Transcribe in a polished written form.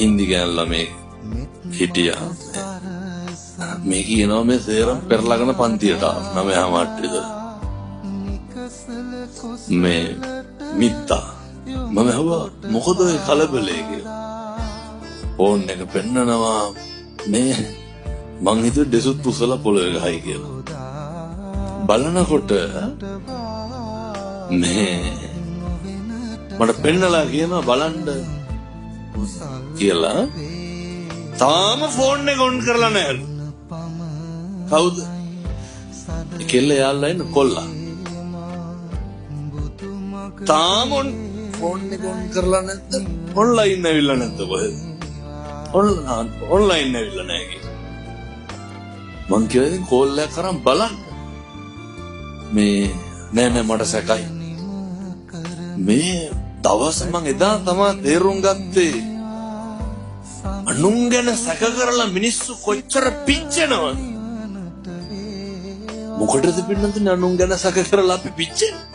හින්දි ගෑනු ළමයි හිටියා. මේ කියනවා මේ සේරම පෙරලාගෙන පන්තියට ආවා 9:30 විතර. මේ මිත්තා මම ඇහුවා මොකද ඔය කලබලේ කියලා. ෆෝන් එක පෙන්නනවා මේ මං හිතුවේ දෙසුත් උසලා පොළවේ ගහයි කියලා. බලනකොට මේ මට පෙන්නලා කියනවා බලන්න කියලා. තාම ෆෝන් එක ඔන් කරලා නැහැලු. කවුද? ඒ කෙල්ල යාළුවා ඉන්න කොල්ලා. තාම ෆෝන් එක ඔන් කරලා නැද්ද? ඔන්ලයින් ඇවිල්ලා නැද්ද කොහෙද? ඔන්ලයින් ඇවිල්ලා නැහැ කියලා. මං කිව්වා ඉතින් කෝල් එකක් කරන් බලන්න. මේ නෑ නෑ මට සැකයි. මේ දවස මං එදා තමා තේරුම් ගත්තේ අනුන් ගැන සැක කරලා මිනිස්සු කොච්චර පිච්චෙනවද? මොකටද පින්නතුනේ අනුන් ගැන සැක කරලා අපි පිච්චෙන්නේ?